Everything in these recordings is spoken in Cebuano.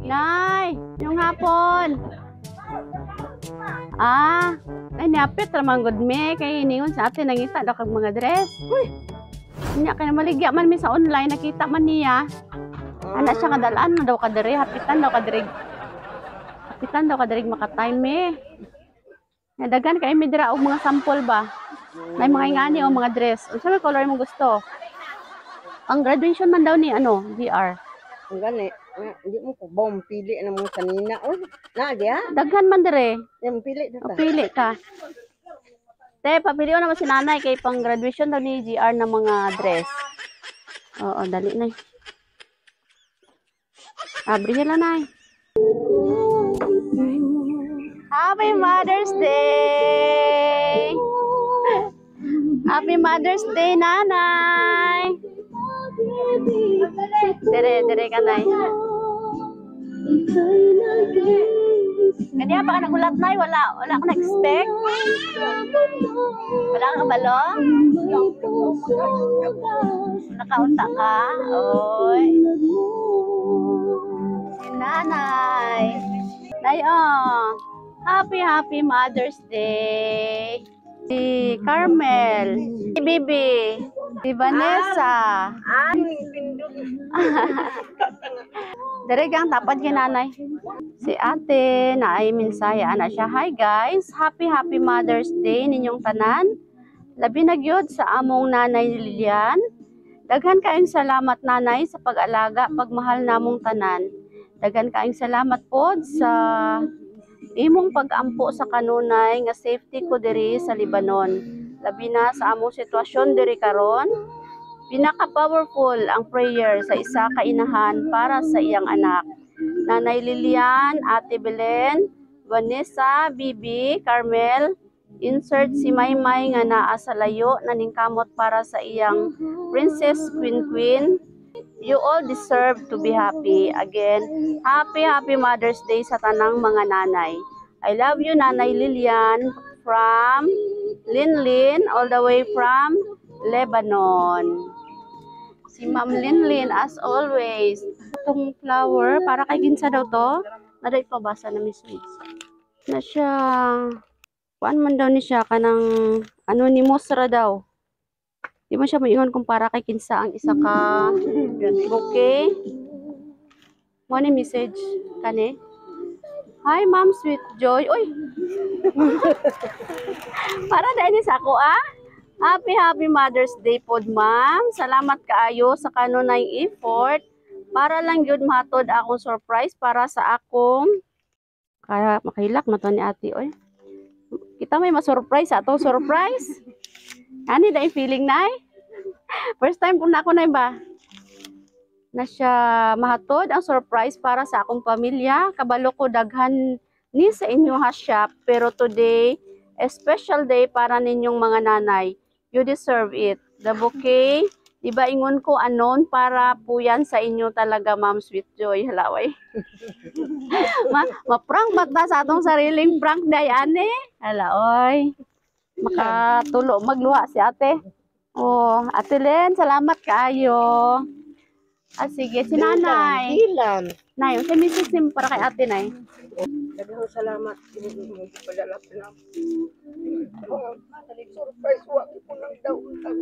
Nay, maayong hapon. Ah, ay niapit ra man gud me kay ningon sa ate nangita daw kag mga dress. Uy. Nya kay maligya man mi sa online, nakita man niya. Ana siya nga dalaan na daw ka diri, hapitan daw ka diri. Hapitan daw ka diri maka-time me. Nga daghan kay mi dira og mga sample ba. May mga ingani o mga dress. Unsa may color mo gusto? Ang graduation man daw ni ano, GR. Ang gani, nga, hindi mo ko bom pili na mo kanina. Oh, na diya. Daghan man dire. Yung pili na O, ta. pili ka. Te, papili naman si nanay kay pang graduation daw ni GR ng mga dress. Oo, dali na. Abri sila, nay. Happy Mother's Day! Happy Mother's Day, nanay! Dire, dire ka, nay. Kaniya pa ka nagulat, nay? Wala, wala ka na-expect? Wala kang kabalo? Nakaunta ka? Oy. Si nanay. Nay, oh. Happy, happy Mother's Day. Si Carmel. Si Bibi. Si Vanessa. Ah, pindot. Dire gang tapad kay nanay. Si ate na ay mensahe ana siya. "Hi guys, happy happy Mother's Day ninyong tanan. Labi na gyud sa among nanay Lilian. Daghan kaayong salamat, nanay, sa pag-alaga, pagmahal namong tanan. Daghan kaayong salamat pod sa imong pag-ampo sa kanunay nga safety ko diri sa Lebanon. Labi na sa among sitwasyon diri karon. Pinaka-powerful ang prayer sa isa ka inahan para sa iyang anak. Nanay Lilian, Ate Belen, Vanessa, Bibi, Carmel, insert si Maymay nga naa sa layo naningkamot para sa iyang Princess Queen Queen. You all deserve to be happy. Again, happy happy Mother's Day sa tanang mga nanay. I love you, Nanay Lilian, from Linlin, all the way from Lebanon." Si Ma'am Linlin, as always. Itong flower, para kay Ginsa daw to. Naday pabasa na message. Na siya, kuan man daw ni siya, kanang anonymous ra daw. Di mo siya maingon kung para kay kinsa ang isa ka bouquet. Mo ni message kani. "Hi Ma'am Sweet Joy." Uy. Para dahil ni sa ako ah. "Happy happy Mother's Day pod, ma'am. Salamat kaayo sa kanunay effort para lang gyud mahatod akong surprise para sa akong," kaya makahilak na to ni ate oy. Kita may ma-surprise atong surprise. Ani na yung feeling, nay? First time po na ako na ba? Na siya mahatod ang surprise para sa akong pamilya. Kabalo ko daghan ni sa inyo ha shop, pero today a special day para ninyong mga nanay. You deserve it. The bouquet, di ba ingon ko anon para po yan sa inyo talaga, Ma'am Sweet Joy." Halaway. Ma-prank ba ta sa atong sariling prank day ane? Hala oy. Makatulo magluha si ate. Oh, Ate Len, salamat kaayo. Ah, sige, si nanay. Dilan. Nay, unsa message nimo para kay ate, nay? Daghang salamat mo padala pa na. Surprise wa ko nang dautan.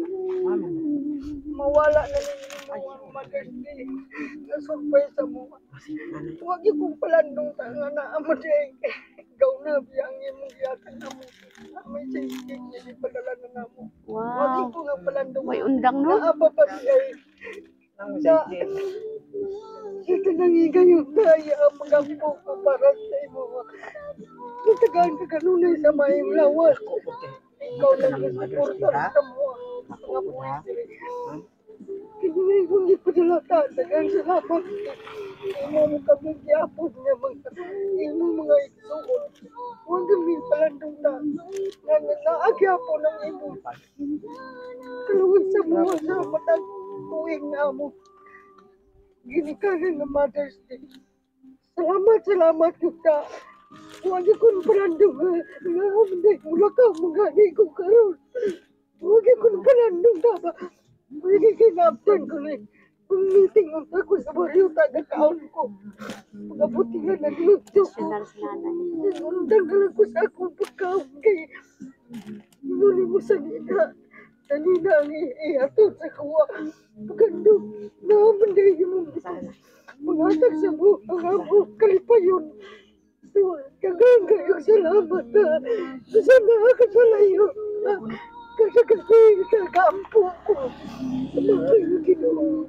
Mawala na ninyo mga Mother's Day. Na surprise sa mo. Wa gyud kong palandong ta nga naa mo di. Gaw na biyang imong gihatag namo. May sinkig niya gipadala na namo. Wa gyud ko nga palandong. May undang no? Naa pa pa di ay. Sa ito nang yung kaya ang magampo ko para sa imo. Natagaan ka kanunay sa mayong lawas. Ikaw lang ang suporta sa mga mga buhay diri. Kaya kung ipadala ka, daghang salamat. Imo mo kami gihapon nga mga imo mga igsuon. Huwag kami palandong ta. Nga naagyapon ang imo. Kaluhod sa mga sa matag tuig na mo. Ginikanan ng Mother's Day. Salamat, salamat kita. Huwag akong palandong nga. Nga hindi mula ka mga ko karon. Huwag akong palandong ta ba. Pwede kinaptan ko rin. Meeting unta ko sa baryo, taga kaon ko. Pagabuti nga nagluto ko. Emotional si nanay. Undang na lang ko sa akong pagkaon kay nuli mo sa nina. Kanina ang ihatod sa kuwa. Pagando, naaman dahil yung mga sa mo, ang amo, kalipayon. So, daghang kayong salamat na. Sana ka sa layo. Kasi kasi sa kampo ko. Mahal yung Ginoo.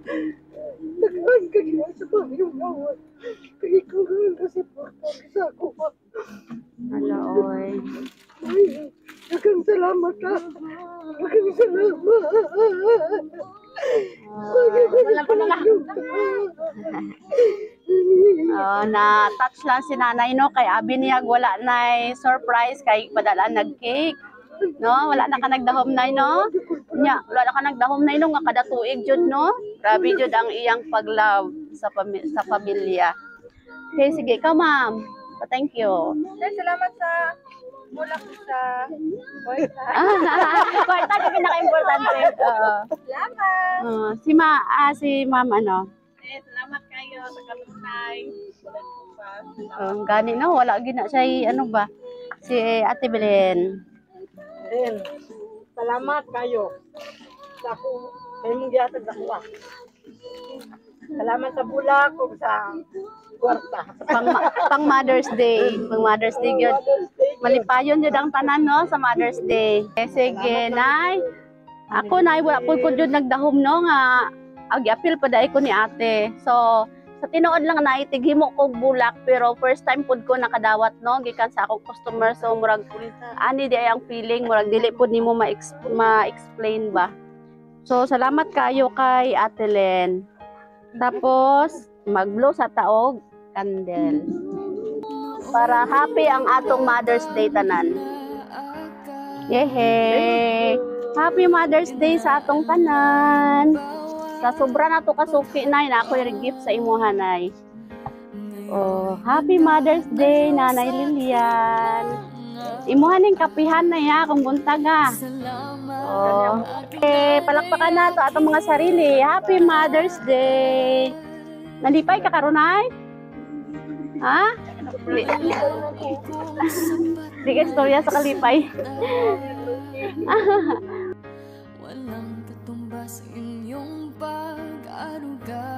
Tagaan ka niya sa Panginoong awa. Kaya ikaw lang kasi sa ako. Hala, oy. Ay, daghang salamat ha. Daghang salamat. Wala pa na. Oh, na touch lang si nanay, no, kay abi niya wala na surprise kay padala nag cake. No, wala na ka nagdahom, nay, no. Nya, wala na ka nagdahom, nay, no, nga kada tuig jud, no. Grabe jud ang iyang pag-love sa pamilya. Okay, sige, ikaw, ma'am. Pa thank you. Sir, salamat sa bulak sa kwarta. Kwarta ka pinaka-importante. Oo. Salamat. Oo, si ma'am ano. Eh, salamat kayo sa kanunay. Wala ko pa. Gani no, wala gina siya ano ba? Si Ate Belen. Then, salamat kayo sa ako, sa imong gihatag sa kuha. Salamat sa bulak ug sa kwarta. Pang Mother's Day, pang Mother's Day gyud. Mother's Day. Malipayon jud ang tanan, no, sa Mother's Day. Eh, sige, nay. Ako, nay, wala po ko jud nagdahom, no, nga ag-apil pa dai ko ni ate. So sa tinuod lang, nay, tighimo kog bulak, pero first time pud ko nakadawat, no, gikan sa akong customer, so murag ani di ay ang feeling, murag dili pud nimo ma-explain ba. So salamat kayo kay Ate Len. Tapos mag-blow sa ta og candle para happy ang atong Mother's Day tanan. Yehey! Happy Mother's Day sa atong tanan. Sa sobra na to kasuki, nay, na ako gift sa imuha, nay. Oh, Happy Mother's Day, Nanay Lilian. Imuha ning kapihan na ya kung buntag ha. Oh. Okay, palakpakan na to atong mga sarili. Happy Mother's Day. Nalipay ka karon, ay? Ha? Di ka istorya sa kalipay. Walang katumbas inyong pag-aruga.